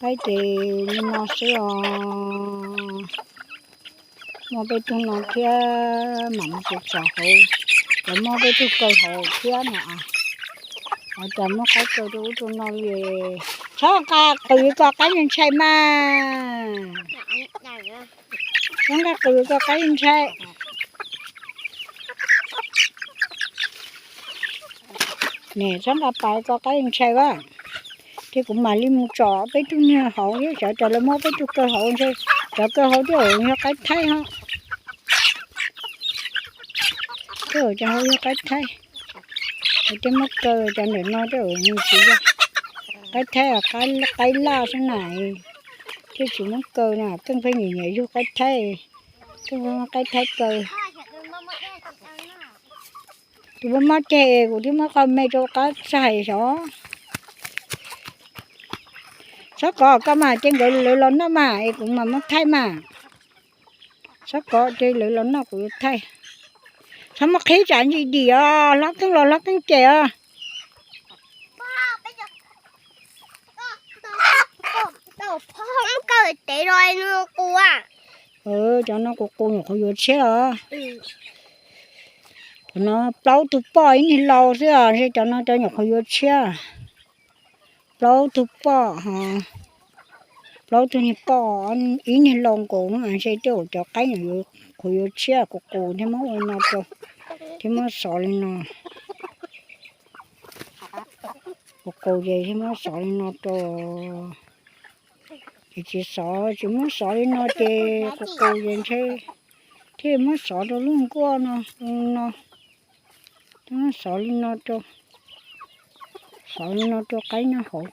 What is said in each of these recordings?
Qaib ces li no xwb os. Muaj peb tug no thiab mam mus tso hauv, cov muaj peb tug kaw hauv thiab no. Ua cas muab qaib kaw rau ub rau no li. Txhob nqa qws koj qaib ntshai mas. Txhob nqa qws koj qaib ntshai. Niam, txhob nqa pas koj qaib ntshai as. Ces kuv mam li mus tsom peb tug niag hauv thiab, xyov cas lawv muab peb tug kaw hauv ntshai. Cov kaw hauv tej zaum yog qaib thaib os. Tej zaum cov hauv yog qaib thaib. Tej muab kaw cov ntawm no tej zaum nws tsis yog qaib thaib, qaib laj xwb na. Thiaj tsis muab kaw na, Keej pheej nyiam nyiam yug qaib thaib. Keej muab qaib thaib kaw. Tus mob mob ceg, kuv twb muab qhov me rau qab txaij xyov. Txhob kov koj mas, ces nkawd lawv los noj mas es kuv mam muab thaij mas. Txhob kov, ces lawv los noj kuv yuav thaij. Txhob muab qhib tsam ntsis dim os, hlob Keej los hlob Keej cem os. Cov no qus qus nyuam qhuav yuav tshiab os. Cov no plaub tug poj ib niag lau xwb os, ntshe cov no cov nyuam qhuav yuav tshiab. Plaub tug poj, plaub tug niag poj ib niag lau nkaus, ntshe tej zaum cov qaib nyuam qhuav yuav tshiab, qus qus thiaj muab ua no rau, thiaj muab xov li no. Qus qus ces thiaj muab xov li no rau. Ces tsis xov, tsis muab xov li no ces qus qus ces ntshe thiaj muab xov rau lub nkuaj no, no. Thiaj muab xov li no rau, xov li no rau qaib nyob hauv.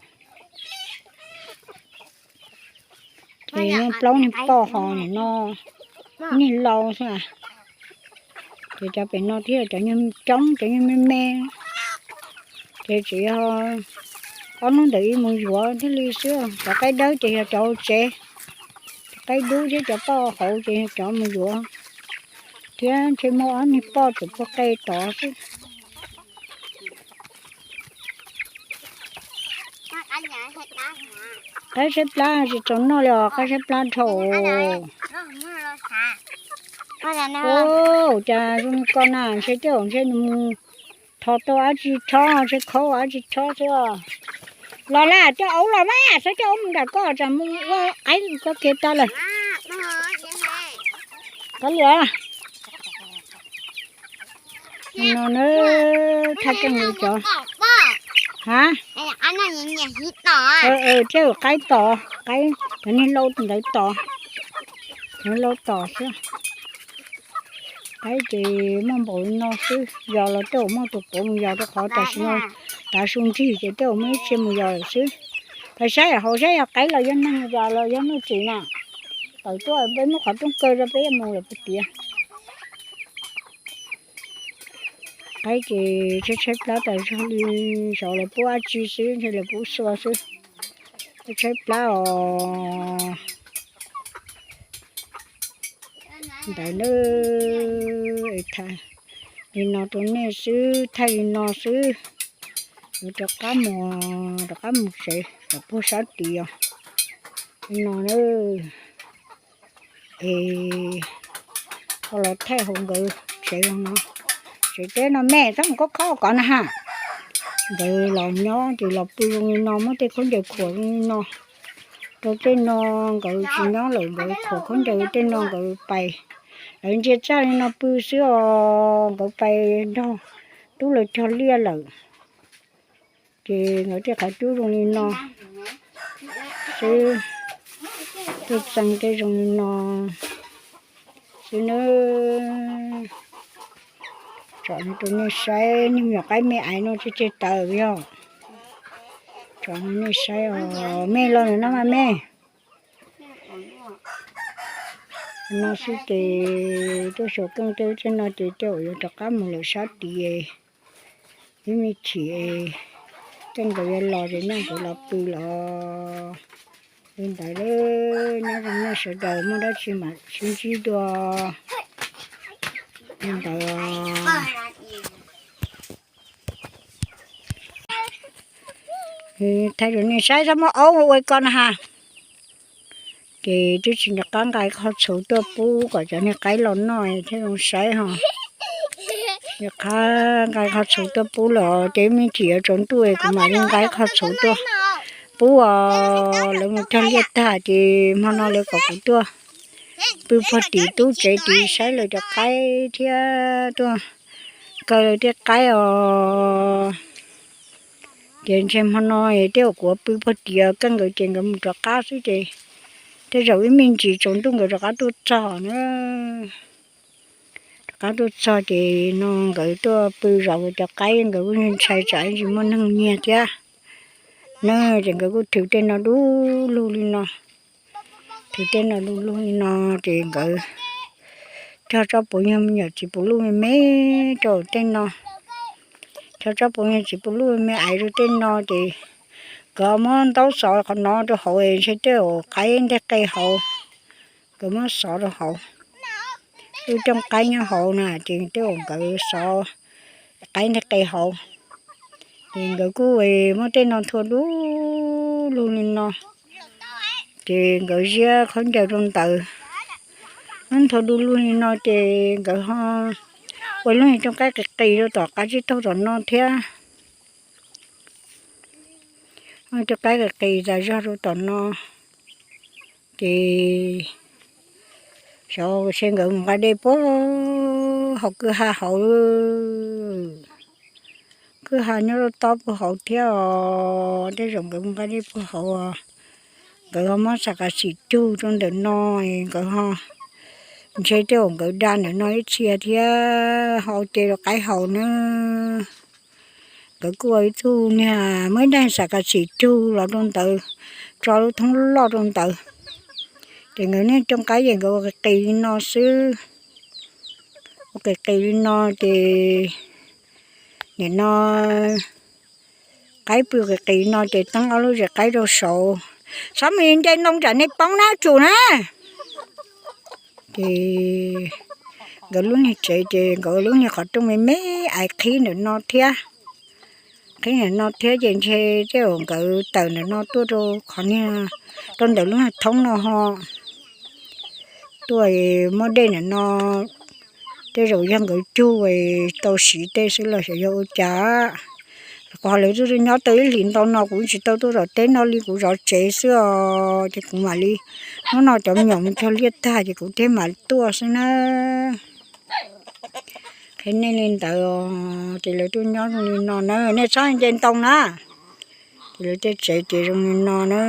Ces yog plaub niag poj hos nim no, niag lau xwb. Ces cov pem no thiab cov nyuag coob, cov nyuag me me, ces tsis yog ob hnub ntawd ib mus yuav thiaj li xwb. Cov qaib dawb ces yog cov hauv tsev, cov qaib dub thiab cov poj hauv ces yog cov mus yuav. Thiab ntshe muaj ob niag poj tseem puag qe tod xwb. Qaib tshaib plab tsis txaus noj li os, qaib tshaib plab dhau. Ua cas zoo li ko na, ntshe tej zaum ntshe nws mus thov tau dab tsi chob, ntshe khaub dab tsi chob xwb os. Los lawm, coj aub los mas, xav coj aub mus nram koj tsam mus ua qaib koj kiag tag lawm. Kav liam. No na, thaj keej li cov. Ha, tej zaum qaib tom, qaib cov niag lau ntawd tom, cov lau tom xwb. Qaib ces muaj npaum li no xwb, yos los tej zaum muaj tus puav mus yos rau qhov tam sim no tav su nrig ces tej zaum muaj ib txhia mus yos lawm xwb. Pais saib hauv saib yog qaib los yog neeg los yog muaj tsis na. Tawm tuaj peb muab qhov rooj kaw rau peb mus lawm puas tiav. Qaib ces tshaib tshaib plab tas zog li, xyov lawv pub dab tsi xwb, ntshe lawv pub xua xwb. Tshaib plab os. Ntawd na, li no rau nej xwb, thaij li no xwb. Yuav rov qab mus, rov qab mus tsev kom puag sab tid os. Li no na, es koj los thaij hauv nkawd tsev no, tsev teb no me, txhob mus khob khob kov na ha. Nkawd los nyob ces los pw zoo li no, muab tej khaub ncaws khuam zoo li no rau tej no, nkawd tsis nyob lawm nkawd khuam khaub ncaws tej no nkawd pais. Lawv ntsia txaj li no pw xwb os, nkawd pais nrog tub lawv cog liaj lawm. Ces nkawd tej qhov cub zoo li no xwb, tej txee tej zoo li no xwb nawb. Tsom rau nej saib, niag me nyuam qaib me aiv no tseg tseg taws yog. Tsom rau nej saib os, me los lawm no mas me. No xwb ces tuaj xyuas Keej tej no ces tej zaum yuav rov qab mus lawm sab tid. Ib me chim Keej nkawd yuav los ces nyob nkawd los pw los. Li ntawd, nyob zoo nej sawv daws, muaj dab tsi mam sib ntsib dua. Li ntawd, thaij rau nej saib, txhob muab aub ua ko na ha. Ces twb tsis nco qab nqa qho txhuv tuaj pub kom cov niag qaib los noj thiaj zoo saib ho. Nco qab nqa qho txhuv tuaj pub los ces me ntsis yuav tsaus ntuj kuv mam li nqa qho txhuv tuaj pub os. Lawv mus cog liaj tag ces hmo no lawv kom kuv tuaj pw puag tim tub tsev tid saib lawv cov qaib thiab tuaj kaw lawv tej qaib os. Ces ntshe hmo no tej zaum kuv pw puag tim keej nkawd ces nkawd mus rov qab xwb ces tej zaum ib me ntsis tsaus ntuj nkawd rov qab tuaj txog na. Rov qab tuaj txog ces no nkawd tuaj pw zov nkawd cov qaib, nkawd kuj ntshai tsam tsis muaj neeg nyiag thiab na. Ces nkawd kuj thwv tej no du lug li no, thwv tej no du lug li no ces nkawd cog tsob puav nyuag me nyuam txiv puv luj me me rau tej no. Cog tsob puav nyuag txiv puv luj me me aiv rau tej no ces nkawd muab ntaub xov qhov no rau hauv ntshe tej zaum qaib nteg qe hauv. Nkawd muab xov rau hauv, lub rooj qaib nyob hauv na ces tej zaum nkawd xov qaib nteg qe hauv. Ces nkawd kuj muab tej no nthua du lug li no, ces nkawd ziab khaub ncaws rau ntawd. Muab nthua du lug li no ces nkawd ho ua lub niag rooj qaib qis qis rau tom qab tsib taug tom no thiab. Rooj qaib qis qis tas zog rau tom no ces xyov se nkawd mus nqa dej puag hauv kwj ha hauv. Kwj ha nyob rau tob puag hauv thiab os, tej zaum nkawd mus nqa dej puag hauv os. Nkawd ho muab xam kav xim cug rau ntawm no, nkawd ho ntshe tej zaum nkawd da ntawm no ib txhia thiab ho ua ce rau qaib haus na. Nkawd kuj ua ib tug niag muab ib daig xam kav xim cug los rau ntawd, tso lub thoob loj rau ntawd. Ces nkawd niag rooj qaib ces nkawd ua qis qis li no xwb. Ua qis qis li no ces nim no qaib pw qis qis no ces teeb ob lub zes qaib rau saud. Xob mus nce ntoo tsam nej poob na tsum na. Ces nkawd lub niag tsev ces nkawd lub niag qhov rooj me me aiv qhib ntawm no thiab. Qhib ntawm no thiab ces ntshe tej zaum nkawd tawm ntawm no tuaj rau qhov niag, rau ntawm lub niag thoob no ho tuaj muab dej ntawm no. Tej zaum yog nkawd cug tau siv tej xwb los xyov yog ua cas. Qhov lawv tuaj nyob tau ib hlis ntau no kuv tsis tau tuaj tom teb no li, kuv zov tsev xwb os. Ces kuv mam li, hnub no cov me nyuam mus cog liaj tag ces kuv thiaj mam tuaj xwb na. Qhia nej li ntawd os, ces lawv tuaj nyob zoo li no na, nej txhob nce ntoo na. Ces lawv tej tsev ces zoo li no na.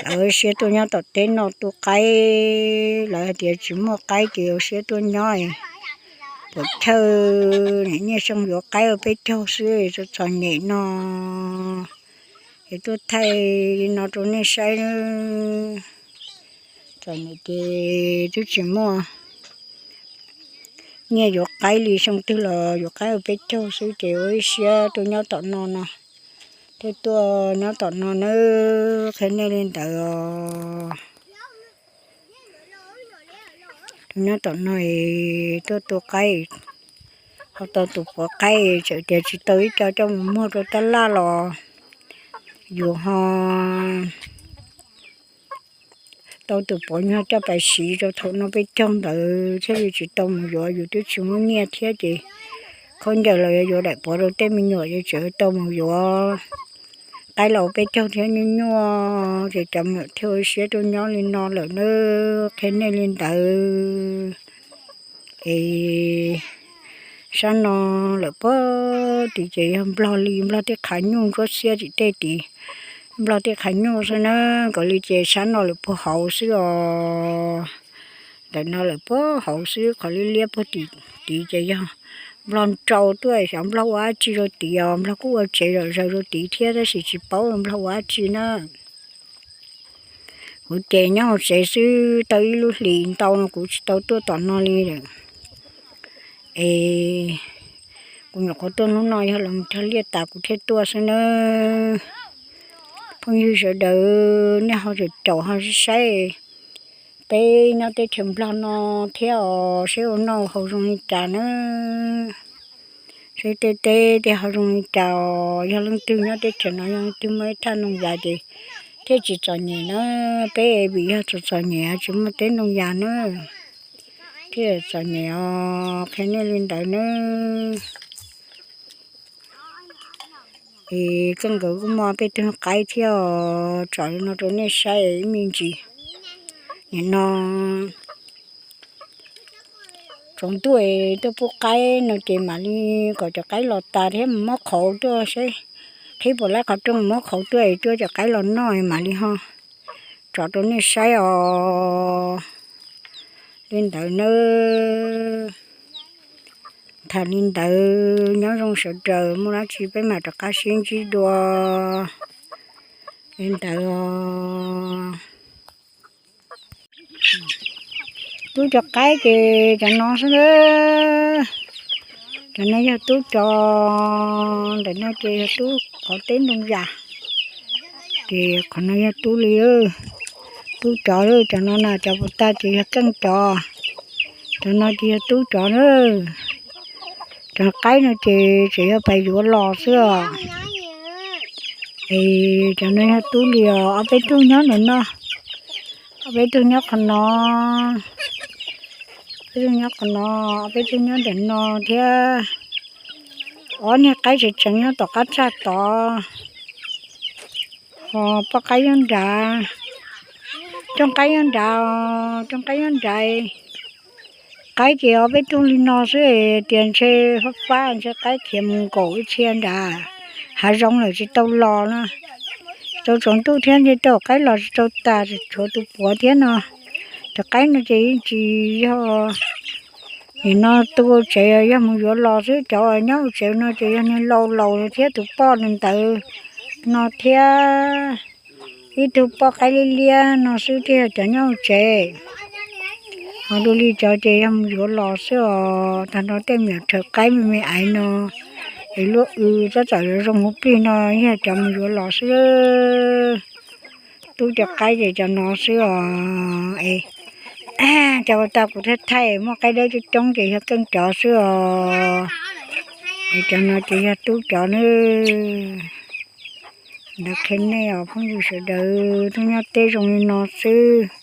Lawv ua siab tuaj nyob tom teb no tu qaib, lawv hais tias tsis muaj qaib ces ua siab tuaj nyob. Puas chawj, niam Nyiaj Xyooj yuav qaib ua peb caug xwb, txom nyem no. Es tuaj thaij li no rau nej saib. Txom nyem ces twb tsis muaj nyiaj yuav qaib li, xyoo twg los yuav qaib ua peb caug xwb ces ua ib siab tuaj nyob tom no no. Thiaj tuaj nyob tom no nawb, qhia nej li ntawd os. Tuaj nyob tom no es tuaj tu qaib, ho tau tus puav qaib, txawm tias tsis tau ib co coj mus muag rau tab laj los yus ho tau tus puav nyuag coj pais siv rau thaum no peb caug ntawd thiaj li tsis tau mus yuav, yus twb tsis muaj nyiaj thiab ces khaub ncaws los yuav yuav daim puav rau tej me nyuam ces tseem tau mus yuav qaib los peb caug thiab nyuaj nyuaj ces cov me nyuam thiaj ua siab tuaj nyob li no lawm nawb, qhia nej li ntawd. Es sab no lawm puag tid ces yog nplog li, nplog tej qhav nyuj ntsuab xiab tim tej tid, nplog tej qhav nyuj xwb na. Nkaus li ces sab no lawm puag hauv xwb os. Ntawm no lawm puag hauv xwb, qhov liab liab puag tim tid ces yog nplog nrau tuaj, xyov nplog ua dab tsi rau tid os. Nplog kuj ua tsev zom zaws rau tid thiab tab sis tsis paub nplog ua dab tsi na. Kuv ces nyob hauv tsev xwb tau ib lub hlis ntau no kuv tsis tau tuaj tom no li lawm. Es kuv nyuam qhuav tuaj hnub no yog los cog liaj tas kuv thiaj tuaj xwb nawb. Phooj ywg sawv daws nej ho caum caum ho saib saib peb nyob teb chaws Nplog no thiab os, saib ua noj haus zoo li cas nawb. Saib tej teb tej hav zoo li cas os, yog leej twg nyob teb chaws no yog leej twg muaj ib thaj noog yas ces thiaj tsis txom nyem na. Peb vim yog txom txom nyem tsis muaj teb ntoo yas na, thiaj txom nyem os, qhia nej li ntawd na. Es koj nkawd kuj muaj peb tug qaib thiab os, tsom li no rau nej saib ib me ntsis. Nim no tsaus ntuj es tuaj pub qaib no ces mam li kom cov qaib los tas thiab mus muab qhauv tuaj saib, qhib puas laib qhov rooj mus muab qhauv tuaj es coj cov qaib los noj mam li ho tsom rau nej saib os. Li ntawd nawb. Tham li ntawd, nyob zoo sawv daws, muaj dab tsi peb mam rov qab sib ntsib dua. Li ntawd os. Tub cov qaib ces cov no xwb. Cov no yog tub cov, ntawm no ces yog tub qhov teb ntoo yas. Ces qhov no yog tub li, tub cov, cov no na, cov puas tag ces yog keej cov. Cov no ces yog tub cov na. Cov qaib no ces tseem yog pais yuav los xwb os. Es cov no yog tub li os, ob peb tug nyob ntawm no, ob peb tug nyob qhov no, peb tug nyob qhov no, ob peb tug nyob ntawm no thiab. Ob niag qaib tseem tseem nyob tom qab txaj tod. Ho poj qaib nyob nrad, rooj qaib nyob nrad, rooj qaib nyob nrad. Qaib ces ob peb tug li no xwb, tias ntshe fab fab ntshe qaib khiav mus nkaum ib txhia nrad hav zoov lawm tsis tau los no. Tsaus tsaus ntuj thiab ntshe rau qaib los tsis tau tas, tshuav tus puav thiab no. Cov qaib no ces yeej tsis yog, nim no tus tsev yog mus yuav los xwb, cov nyob hauv tsev no ces yog niag laus laus thiab tus poj ntawd no thiab ib tug poj qaib liab liab no xwb thiaj yog cov nyob hauv tsev. Ho dua li cov ces yog mus yuav los xwb os. Tag nrho tej me nyuam rhawv qaib me me aiv no es luaj w tab tom yuav zoo huv plig no yog cov mus yuav los xwb. Tub cov qaib ces cov no xwb os. Es cov tag kuv thaij thaij muaj qaib dawb coob coob ces yog keej cov xwb os. Es cov no ces yog tub cov nawb. Ntawd qhia nej os phooj ywg sawv daws, tub nyob teb zoo li no xwb.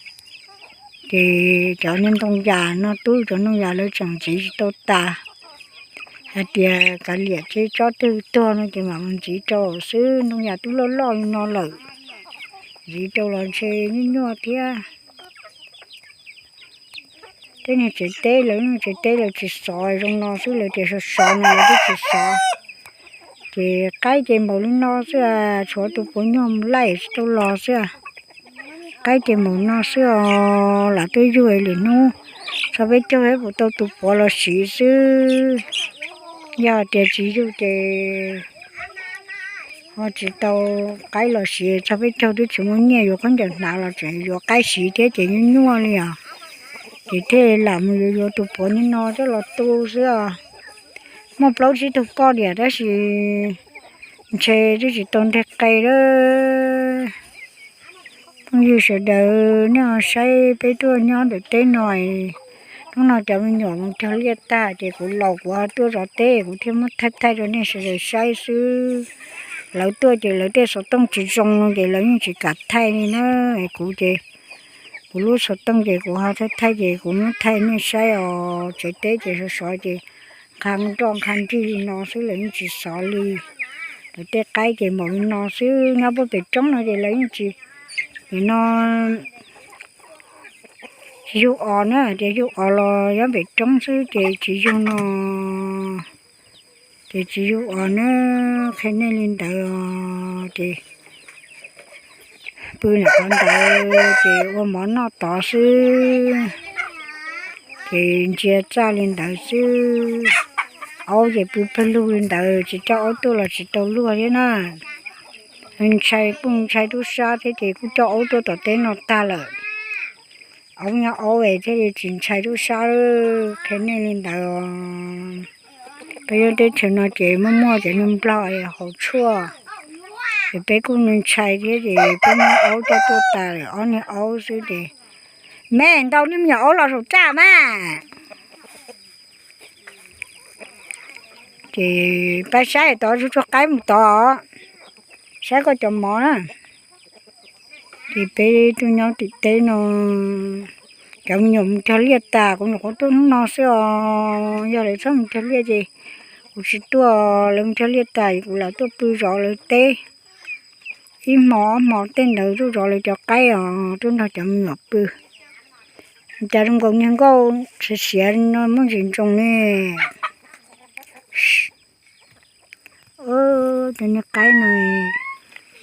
Ces cov niag ntoo yas no, tub cov ntoo yas lawv tseem ntxiv tsis tau tas. Hais tias kav liam ces tsob twg tuag no ces mam mus ntxiv rau xwb, ntoo yas twb loj loj li no lawm, ntxiv rau los ntshe nyuaj nyuaj thiab. Tej niag tsev teb lawv, tsev teb lawv tsis xov zoo no xwb, lawv tias sov sov no lawv twb tsis xov. Ces qaib ces npaum li no xwb, tshuav tus puav nyuag mus laij tsis tau los xwb. Qaib ces npaum no xwb os, lam tuaj yug lwm hnub txog peb caug peb puas tau tus puav los siv xwb. Yog tias tsis yug ces ho tsis tau qaib los siv, txog peb caug twb tsis muaj nyiaj yuav khaub ncaws hnav los tseem yuav qaib siv thiab ces nyuaj nyuaj li os. Ces thiaj lam mus yuav yuav tus puav li no coj los tu xwb os. Muaj plaub tsib tug poj diam tab sis ntshe twb tsis tau nteg qe lawm. Phooj ywg sawv daws, nej ho saib peb tuaj nyob ntawm teb no, hnub no cov me nyuam mus cog liaj tag ces kuv laus kuv ho tuaj zov teb kuv thiaj muab thaij thaij rau nej sawv daws saib xwb. Lawv tuaj ces lawv tej xov tooj tsis zoo no ces lawv yeej tsis kam thaij li na. Kuv ces kuv lub xov tooj ces kuv ho thaij thaij ces kuv muab thaij nej saib os. Tsev teb ces sov sov ces nqha nroj nqha nrig li no xwb, lawv yeej tsis xov li. Lawv tej qaib ces npaum li no xwb, nyob puag pem roob no ces lawv yeej tsis, nim no tsis yug os na, tias yug os los nyob pem roob xwb ces tsis yug no, ces tsis yug os na. Qhia nej li ntawd os, ces pw nram qhov ntawd ces ua mov noj tod xwb, ces ntsia txaj li ntawd xwb. Aub ces pw pawg lug li ntawd, tsis coj aub tuaj los tsis tau luag thiab na. Ntshai kuj ntshai tub sab thiab ces kuj coj aub tuaj tom teb no tag lawm. Aub nyob aub es thiaj li tsis ntshai tub sab. Qhia nej li ntawd os. Peb lub teb chaws no ces muaj muaj cov niag nplog haus tshuaj, ces peb kuj ntshai thiab ces peb muab aub coj tuaj tas lawm ob niag aub xwb ces. Me ntau niag me nyuam aub los saum txaj mas. Ces pab saib tod, tsuag tsuag qaib mus tod, saib koj cov mov na. Ces peb tuaj nyob tim teb no, cov me nyuam mus cog liaj tas, kuv nyuam qhuav tuaj hnub no xwb os. Yog lawv txhob mus cog liaj ces kuv tsis tuaj. Lawv mus cog liaj tas kuv lam tuaj pw zov lawv teb ib hmo ob hmo tej ntawd, tuaj zov lawv cov qaib os, tuaj nrog cov me nyuam pw. Cas zoo nkaus niag nkauj siav siav no muaj ntsis ntsoos ne. Cov niag qaib no,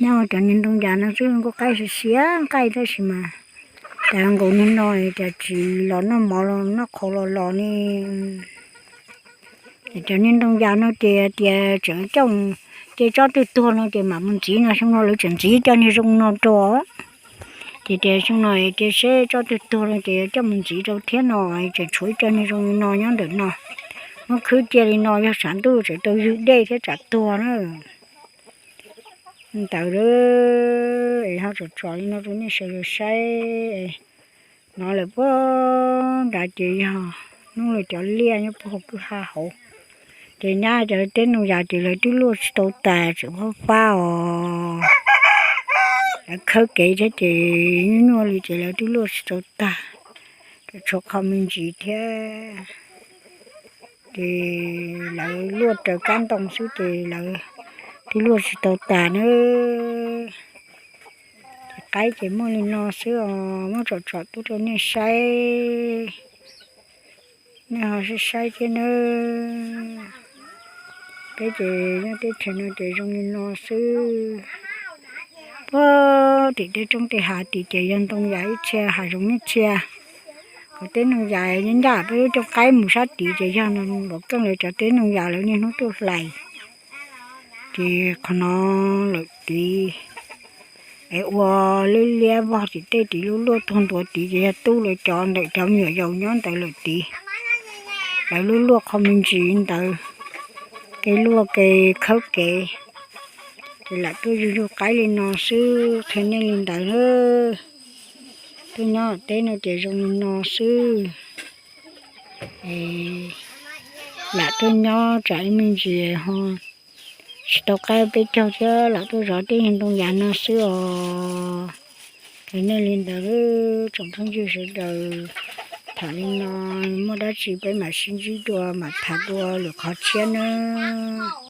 nyob cov niag ntoo yas no xwb, nkauj qaib siav siav nqaij tab sis mas cas nkaus niag no cas tsis los noj mov los noj qhauv los los ne. Ces cov niag ntoo yas no ces tias tseem coj, ces tsob twg tuag no ces mam mus ntxiv no, xyoo no lawv tseem ntxiv cov niag zoo no rau. Ces tias xyoo no ces seb tsob twg tuag no ces coj mus ntxiv rau thiab no, tseem tshuav ib co niag zoo li no nyob ntawm no. Muab khwb cia li no yog tshav ntuj tseem tau ywg dej thiab tsam tuag na. Ntawd es ho tsom tsom li no rau nej sawv daws saib. Hnov lawm puag nrad ces yog hnub lawv cov liaj nyob puag hauv kwj ha hauv. Ces nyab cov teb ntoo yas ces lawv twb luaj tsis tau tas, tseem fab fab os. Lawv khawb kev thiab ces nyuaj nyuaj li ces lawv twb luaj tsis tau tag, tseem tshuav qho me ntsis thiab. Ces lawv luaj raws kab ntoo xwb ces lawv twb luaj tsis tau tas na. Ces qaib ces muaj li no xwb os, muab tsom tsom tuaj rau nej saib, nej ho saib saib thiab nawb. Peb ces nyob teb chaws no ces zoo li no xwb. Puag tim tej roob tej hav tid ces yog ntoo yas ib txhia, hav zoov ib txhia. Hauv teb ntoo yas nyob ncaj peb lub cooj qaib mus sab tid ces yog npam keej lawv cov teb ntoo yas lawv niaj hnub tuaj hlais. Ces qhov no lawm tid es ua lub liab vog tim tej tid, lub luaj tuag ntua tid ces yog tub lawv cov ntawm cov me nyuam yaus nyob ntawd lawm tid. Lawv lub luaj qho me ntsis ntawd, kev luaj kev khawb kev. Ces lam tuaj yug yug qaib li no xwb, qhia nej li ntawd na. Tuaj nyob teb no ces zoo li no xwb. Lam tuaj nyob tsam ib me ntsis ho tsis tau qaib peb caug thiab lam tuaj zov tej ntoo yas no xwb os. Qhia nej li ntawd, tsoom phooj ywg sawv daws, tham li no, muaj dab tsi peb mam sib ntsib dua mam tham dua lwm qhov tshiab nawb.